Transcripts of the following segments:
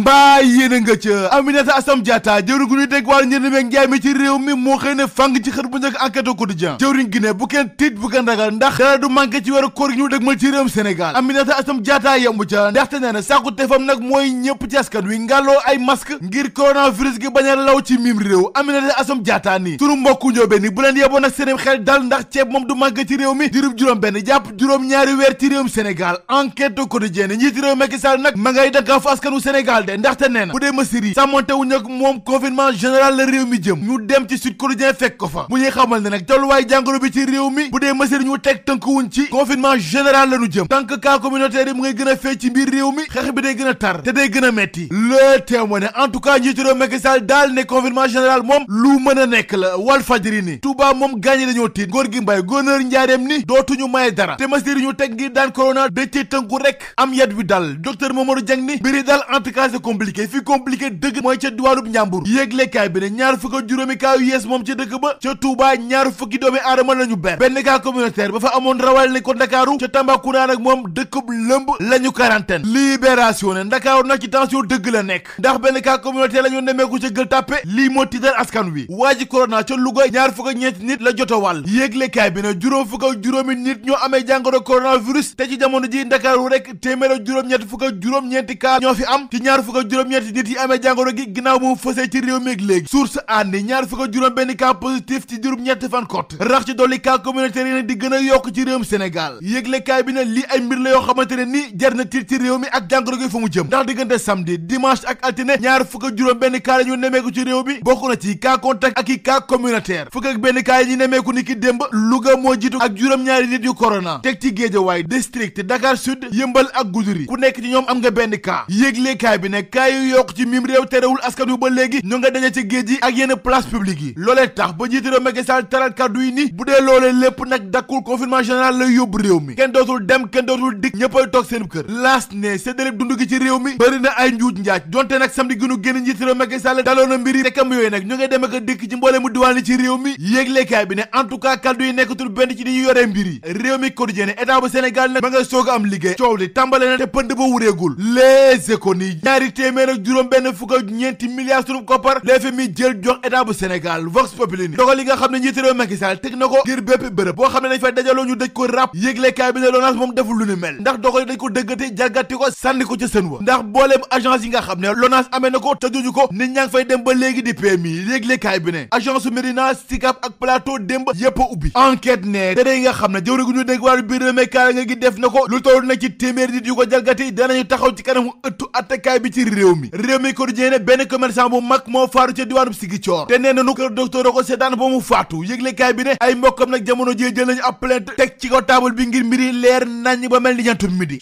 mbaa yéen a nga ca Aminata Assome Diatta jëwriñ gu ñuy dégg wàllu njënd meeg njaay mi ci réew mi moo xëy ne fang ci xët bu njëkk enquête au quotidien jëwriñ gi ne bu kenn tiit bu kenn ragal ndax dara du manqué ci weeru koor gi ñu dégmal ci réewum Sénégal Aminata Assome Diatta yembu ca ndaxte nee na sàkku tefam nag mooy ñëpp ci askan wi ngàlloo ay masque ngir coronavirus gi bañ a law ci mim réew Aminata Assome Diatta ni sunu mbokku njóobee ni bu leen yeboon nag seenim xel dal ndax ceeb moom du manqué ci réew mi dirub juróom benn jàpp juróom ñaari weer ci réewum Sénégal enquête au quotidien njiiti réew Macky Sall nag ma ngay dankaafu askanu Sénégal de ndaxte nee na bu dee mesures yi sàmmonte wuñ ak moom confinement général la réew mi jëm ñu dem ci Sud Quotidien fekk ko fa bu ñuy xamal ne nag tolluwaay jàngoro bi ci réew mi bu dee mesures ñu teg tënkuwuñ ci confinement général la ñu jëm tant que cas communautaire yi mu ngay gën a fee ci biir réew mi xeex bi day gën a tar te day gën a metti le témoin ne en tout cas njiiti réew Macky Sall daal ne confinement général moom lu mën a nekk la Walf Fadjri ni Touba moom gaañi dañoo tiit góor gi mbay gouverneur Njaareem ni dootuñu maye dara te mesures yi ñu teg ngir daan corona dañ ci tënku rek am yat wi dal docteur Mamadou Dieng ni mbiri dal en tout cas c'est compliqué fi compliqué dëgg mooy ca diwaanub Njàmbur yéeglekaay bi ne ñaar fukk ak juróomi cas yu yees moom ca dëkk ba ca Touba ñaar fukki doomi aadama lañu ber benn cas communautaire ba fa amoon rawal ne ko Ndakaaru ca Tambacounda nag moom dëkkub lëmb lañu quarantaine libération ne Ndakaaru nag ci tension dëgg la nekk ndax benn cas communautaire lañu nemeeku ca Gueule Tapée lii moo tiital askan wi waa ji corona ca Louga ñaar fukk ak ñeenti nit la joto wàll yéeglekaay bi ne juróom fukk ak juróomi nit ñoo amee jàngoro coronavirus te ci jamono ji Ndakaaru rek téeméer ak juróom-ñett fukk ak juróom-ñeenti cas ñoo fi am ci ñaar fukk ak juróom-ñeenti nit yi amee jàngoro gi ginnaaw bu mu fësee ci réew mi léegi source àndi ñaar fukk ak juróom benn cas positif ci juróom-ñetti fan kott rax ci dolli cas communautaire yi ne di gën a yokk ci réewum Sénégal yëglekaay bi ne lii ay mbir la yoo xamante ne ni jar na tiit ci réew mi ak jàngoro gi fa mu jëm ndax diggante samedi dimanche ak altine ñaar fukk ak juróom benn cas la ñu nemeeku ci réew mi bokk na ci cas contact ak i cas communautaire fukk ak benn cas yi ñu nemeeku ni ki démb Louga moo jiitu ak juróom-ñaari nit yu corona teg ci Guédiawaye district Dakar Sud Yëmbal ak Goudiri ku nekk ci ñoom am nga benn cas yëglekaay bi ne cas yu yokk ci mim réew terewul askan wi ba léegi ñu nga daje ci géej gi ak yenn place publique yi loolee tax ba njiitu réew Macky Sall taral kàddu yi ni bu dee loolee lépp nag dakkul confinement général lay yóbbu réew mi kenn dootul dem kenn dootul dikk ñëppay toog seen kër laas ne séddaleb dund gi ci réew mi bëri na ay njuuj njaaj donte nag samedi gi nu génn njiitu réew Macky Sall daloon na mbir yi rekam yooyu nag ñu ngay dem ak a dikk ci mboole mu diwaan yi ci réew mi yéeglekaay bi ne en tout cas kàddu yi nekkatul benn ci ni ñu yoree mbir yi réew mi quotidien état bu Sénégal nag ma nga soog a am liggéey coow li tàmbale na te pënd ba wureegul les économies ñaari téeméer ak juróom benn fukk ak ñeenti milliards sunu koppar FMI jël jox état bu Sénégal Vox Populi ni dogal li nga xam ne njiitu réew Macky Sall teg na ko ngir bépp bërëb boo xam ne dañ fay dajaloo ñu dëj ko ràpp yéeglekaay bi ne LONASE moom deful lu ni mel ndax dogal dañ ko dëggate jalgati ko sànni ko ca sën wa ndax booleem agence yi nga xam ne LONASE amee na ko tëjuñu ko nit ñaa ngi fay dem ba léegi di PMI yéeglekaay bi ne agence Médina Sicap ak Plateau démb yépp a ubbi enquête ne tere yi nga xam ne jëwri gu ñu dégg wàllu biir réew mi kaara nga gi def na ko lu toll na ci téeméer nit yu ko jalgati danañu taxaw ci kanamu ëttu attekaay bi ci réew mi quotidien ne benn commerçant bu mag moo faaru ca diwaanu Ziguinchor te nee na nu kër docteur ko seetaan ba mu faatu yëglekaay bi ne ay mbokkam nag jamono jee jël nañu ab plainte teg ci ko table bi ngir mbiri leer nañ ba mel ni ñantum midi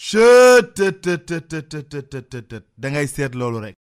da ngay seet loolu rek